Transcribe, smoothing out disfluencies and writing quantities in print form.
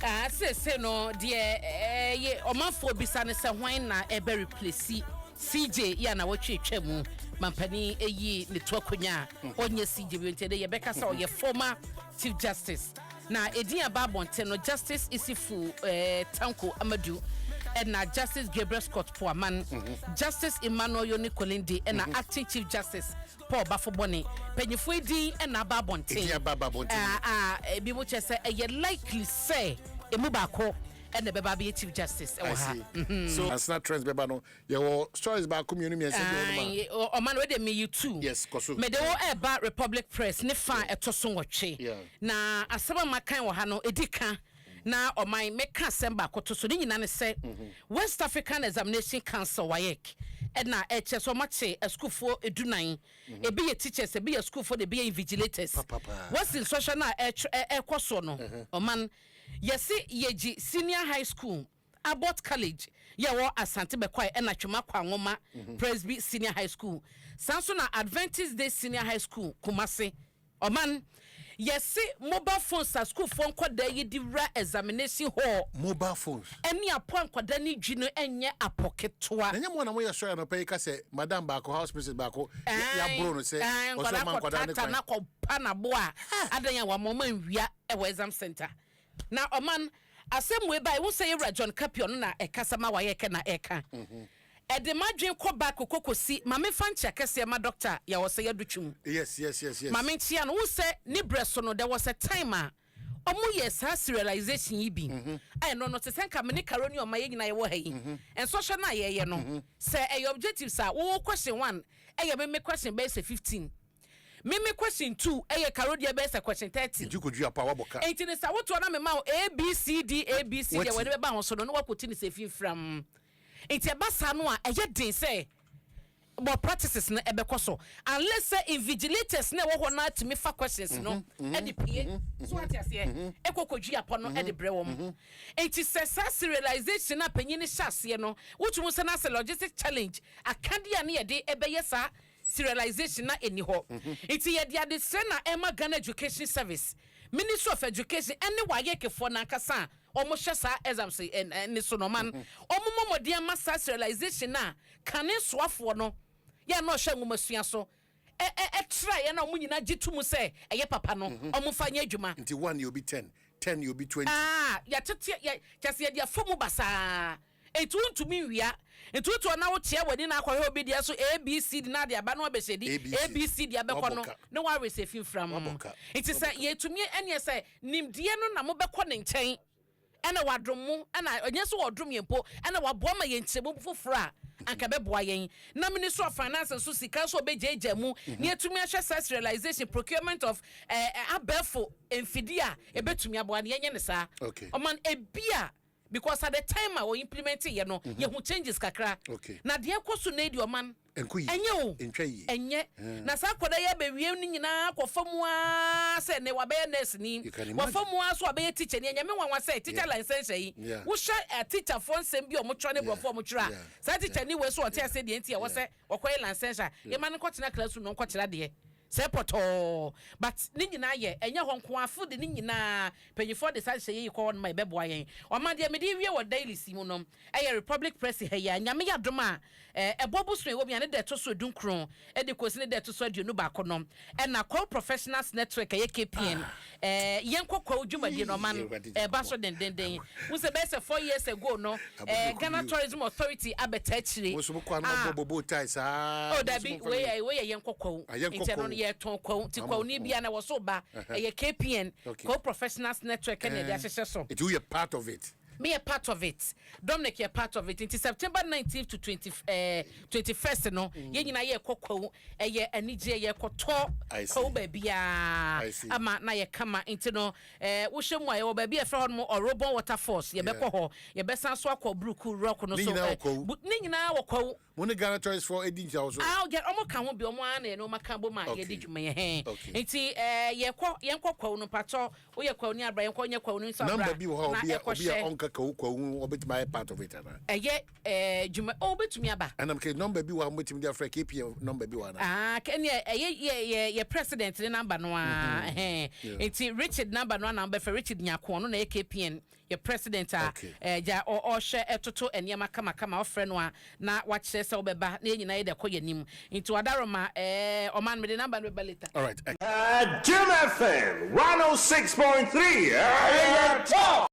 Ah, seesei no deɛ ɛyɛ ɔmanfoɔ bisa ne sɛ hwan na ɛbɛ replace CJ yɛ a na wɔtwe atwa mu mampanin eyi ne to akonnwa a ɔnyɛ CJ bi. Nti ɛdɛ yɛbɛka sɛ ɔyɛ former Chief Justice na edin aba abɔnten no, Justice Issifu Tanko Amadu, ɛna Justice Gabriel Scott Pwamang, Justice Emmanuel Yonny Kulendi, ɛna acting Chief Justice Paul Baffoe-Bonnie. Mpanyinfoɔ edin ɛna aba abɔnten. Edin aba abɔnten. A ebi mo kyerɛ sɛ ɛyɛ likely sɛ emu baako ɛna ɛbɛba abɛyɛ Chief Justice ɛwɔ I ha. see. So asena trends bɛba no, yɛwɔ stories baako, mmienu, mmiɛnsa bi wɔ nom a. Aye, ɔma no wede meyi two. Yes, kɔ so. Mede wo ɛba Republic Press ne fa a ɛtɔ so 8. Na asɛm a makan wɔ ha no, ɛdi ka na ɔman mɛka asɛm baako to so. Ne nyinaa ne sɛ West African Examination Council, WAEC, ɛna ɛkyɛ sɛ ɔmakye asukuufoɔ 14. Ebi yɛ teachers, ebi yɛ sukuufoɔ na ebi yɛ invigilators. Papapa. Wɔsi nsɔhwɛ no a ɛkɔ soɔ no, ɔman yɛsi yɛgye Senior High School Abbott College yɛwɔ Asante Bɛkwae, ɛna Twema Kwanwoma Presby Senior High School, saa nso na Adventist Day Senior High School, Kumase. Ɔman yɛsi mobile phones a sukuufoɔ nkɔdaa yi de wura examination hall Mobile phones. ɛne apɔ nkɔdaa ne dwi no ɛnyɛ apɔ ketewa. Na nyɛ mo na moyɛ sɔre anɔpa yi ka sɛ madam baako, house mistress baako, yɛaboro no sɛ Ae, ɔsɛ nkwadaa ɔma nkwadaa ne kɔtata kwan. Na kɔpa nabo a adan a wɔn ɔma nwia ɛwɔ exam center. Na ɔman asɛm wei ba ewu sɛ yɛwura John Carpio no na ɛkasa ma wayɛ kɛ na ɛka ɛde madwen kɔ back kokosi maame fa nkyɛn kɛseɛ ma Doctor yɛwɔ sɛ yɛdo twum. Maame nkyia no wo sɛ ne brɛ so no, there was a time a ɔmo yɛ saa serialization yi bi a ɛno no te sɛ nka me ne Karo ne ɔma yɛ nyinaa yɛwɔ ha yi, nsɔhwɛ no a yɛyɛ no sɛ ɛyɛ objectives a wowɔ question one ɛyɛ meme question bɛyɛ sɛ 15, meme question two ɛyɛ Karo deɛ bɛyɛ sɛ question 30. Nti kɔdua pa wabɔ ka. Enti ne sa wotoɔ na mema wo A B C D A B C deɛ Wati. wɔde bɛba ho so no na woakɔti ne sɛ fimfram. Nti ɛba saa no a, ɛyɛ den sɛ bɔ practices no ɛbɛkɔ so unless sɛ invigilators na ɛwɔ hɔ no atumi fa questions no ɛde pie so, ate aseɛ, ɛkɔ kɔdwi apɔ no ɛde brɛ wɔn. Nti sɛ saa serialization a panyin no hyɛ aseɛ no, wotumi sɛ no asɛ logistic challenge akadeɛ a ne yɛde ɛbɛyɛ saa serialization na ɛni hɔ. Nti yɛde adesrɛ na ɛma Ghana Education Service, Ministry of Education ɛne WAECfoɔ nankasa a ɔmo hyɛ saa exams ɛne so no, ɔman ɔmo mmɔmɔden ama saa serialization na kane soafoɔ no yɛ na ɔhyɛ nwomasua so ɛ ɛ ɛtra yɛ na ɔmo nyinaa gye to mu sɛ ɛyɛ papa no, ɔmo fa nyɛ adwuma. Nti 1 yɛ obi 10, 10 yɛ obi 20. Aa, yɛtete yɛ kyɛsɛ yɛde afɔ mu basaa, etu ntumi nwia nti wotu ɔna wokyea w'ani na akɔhwɛ obi deɛ so A B C D na ade aba na wabɛhyɛ di. ABC. A B C D abɛkɔ no Wabɔ ka. na waresɛ fimfram. Wabɔ ka. Nti sɛ yɛtumi ɛneɛ sɛ nimdeɛ no na mobɛkɔ ne nkyɛn ɛna wadom mo, ɛna ɛnyɛ sɛ wɔdom yɛn mpo, ɛna waboa ma yɛn nkyɛmu foforɔ a anka bɛboa yɛn. Na Ministry of Finance nso sika nso ɔbɛgyaagya mu na yɛtumi ahwɛ saa serialization procurement of abɛɛfo mfidie a ɛbɛtumi aboa no, yɛnyɛ ne saa. Ɔman ebi a because at the time a wɔ implement yɛ no, yɛhu changes kakra. Na deɛ ɛkɔ so na edi ɔman Ɛnkɔ yie. ɛnyɛ o. Ntwa yie. Ɛnyɛ na saa akɔda yɛ abɛwie no nyinaa kɔfa mu aa sɛ ne wabɛyɛ nurse ni. You can imagine. Wafa mu aa so wabɛyɛ teacher ni. Ɛnyɛ me nwanwa sɛ teacher licensure yi wohyɛ teacherfoɔ nsɛm bi a ɔmo twerɛ ne borɔfo a ɔmo twerɛ a saa teacher ni wei so ɔte ase deɛ nti a ɛwɔ sɛ ɔkɔyɛ licensure, yɛma no nkɔtena classroom na ɔnkɔkyerɛ adeɛ sɛ pɔtɔɔ. But ne nyinaa yɛ ɛnyɛ hɔ nko afo de ne nyinaa mpanyinfoɔ de saa hyɛ yɛyi kɔ hɔ nom a ɛbɛboa yɛn. Ɔma deɛ mede wie wɔ daily si mu no ɛyɛ Republic Press ha yi a Nyame yɛ adom a ɛbɔ bosom ɛwɔ mu a ne da ɛto so 19 ɛde kɔsi ne da ɛto so 21 no, ɛna Kwawu Professionals Network, ɛyɛ KPN, yɛnkɔ kwawu dwumadie no ɔma no ɛba so dendenden wo sɛ bɛyɛ sɛ 4 years ago no, Ghana Tourism Authority abɛta akyire. Mo nso mo kɔ anam bɔ bow tie saa. Oh dabi, wei yɛ yɛnkɔ kwawu. Ah, yɛnkɔ nti ɛno no kwawu. yɛtɔn kwawu nti kwawu ni bia na wɔ so ba ɛyɛ KPN Kwawu Professionals Network ɛna yɛde ahyehyɛ so. Nti woyɛ part of it? Me yɛ part of it, Dominic yɛ part of it. Nti September 19th to 20 21st no, yɛn nyinaa yɛ kɔ kwawu, ɛyɛ anigye, yɛ kɔtɔ I see. kwawu baabiaa I see. ama na yɛ kama. Nti no wohyɛ mu a yɛwɔ baabi a yɛfrɛ hɔ nom Ɔrobɔn Waterfalls, yɛbɛkɔ hɔ, yɛbɛsan so akɔ Bruku Rock no Ne so. nyinaa wɔ kwawu? Ne nyinaa wɔ kwawu. Mo ne Ghana Tourist foɔ edi nkyɛn so? Ah, ɔgɛ ɔmo ka ho bi, ɔmo ara na yɛne ɔmo aka bom a yɛdi dwuma yɛ hɛn. Nti yɛkɔ, yɛnkɔ kwawu no. Mpatɔ woyɛ kwawu ni abra, yɛnkɔ nyɛ kwawu no nso abra. Number bi wɔ hɔ a na obi a ɛkɔhyɛ ɔnka nka kawu kwawu ɔbɛtumi ayɛ part of it ana? Ɛyɛ dwuma oh, wobɛtumi aba. Ɛnam ke number bi wɔ a mobɛtumi de afrɛ KPN number bi wɔ ana? Ah, kɛneɛ ɛyɛ yɛ president ne number no a ɛhɛn. Nti Richard number no ana wobɛfrɛ Richard Nyako, ɔno na ɛyɛ KPN yɛ president a gya ɔhyɛ ɛtoto nneɛma kamakama. Ɔfrɛ no a na wakyerɛ sɛ wobɛba na yɛn nyinaa yɛde ɛkɔ yɛn anim. Nti wadaroma ɔman mede number no bɛba later. All right. Jim FM 106.3. Top.